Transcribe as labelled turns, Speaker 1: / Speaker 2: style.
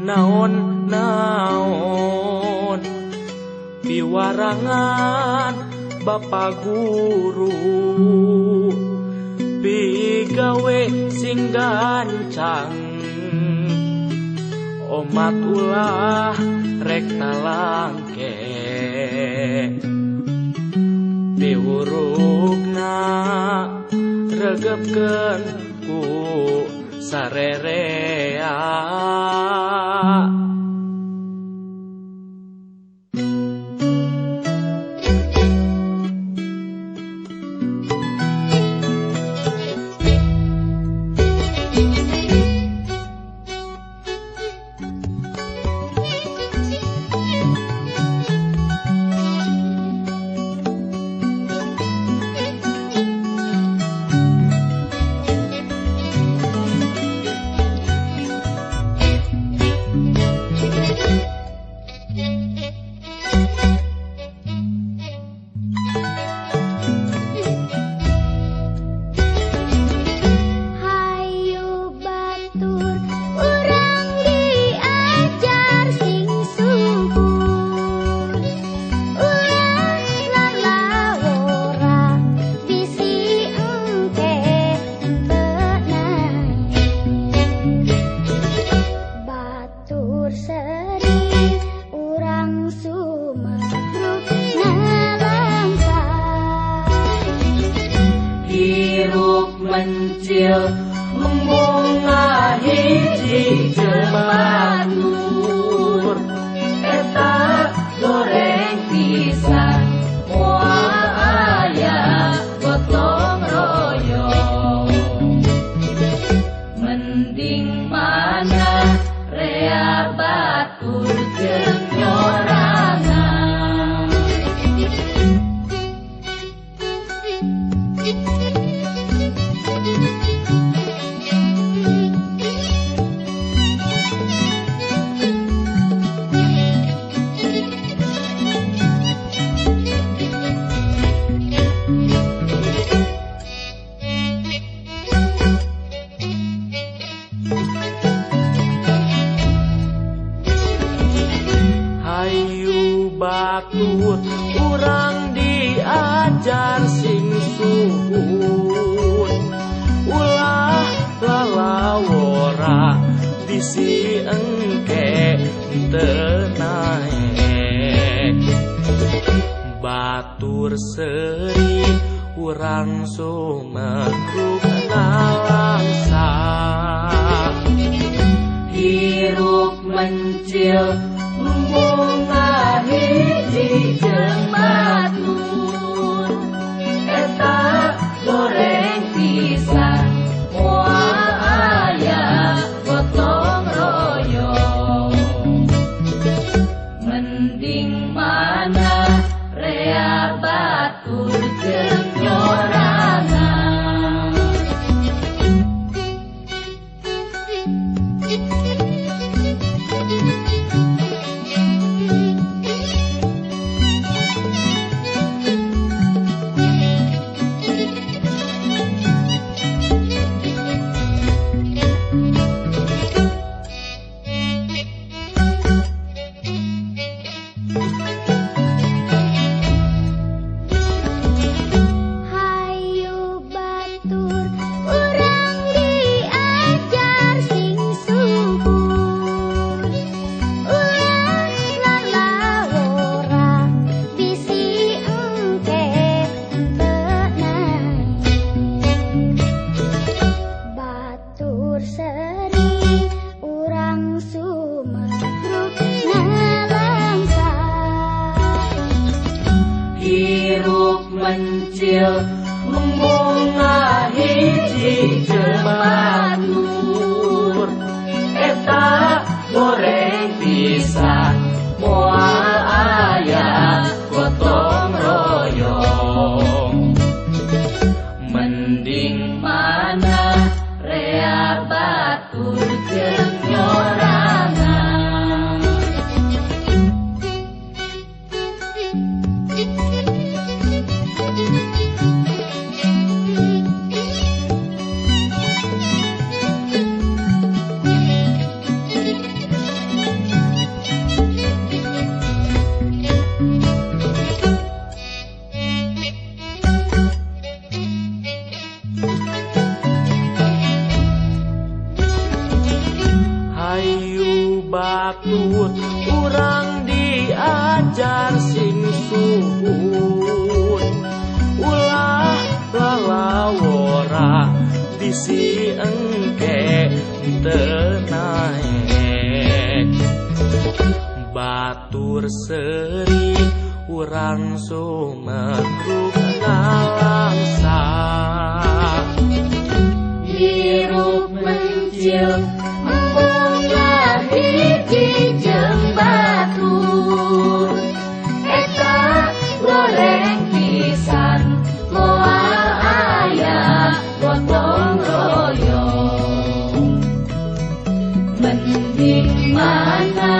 Speaker 1: Naon-naon piwarangan Bapak Guru, pigawe sing gancang, omat ulah rek talangke. Piwurukna regepkeun ku sarerea. Mencil membunga hiji jematur, eta goreng pisan moal aya gotong royong. Mending mana rea batur jeung nyorangan. Hayu batur urang diajar sing suhun, ulah lalawora bisi engke teu naek. Batur seuri urang sumekruk nalangsa, hirup mencil membunga hiji jeung batur, eta goreng pisan moal aya gotong royong. Mending mana rea batur jeung nyorangan. Hirup mencil membunga hiji jeung batur, eta goreng pisan moal aya gotong royong. Mending mana rea batur jeung nyorangan. batur urang diajar sing suhun ulah lalawora bisi engke teu naek batur seuri urang sumekruk nalangsa
Speaker 2: hirup mencil embungna hiji jeung batur eta goreng pisan moal aya gotong royong mending mana.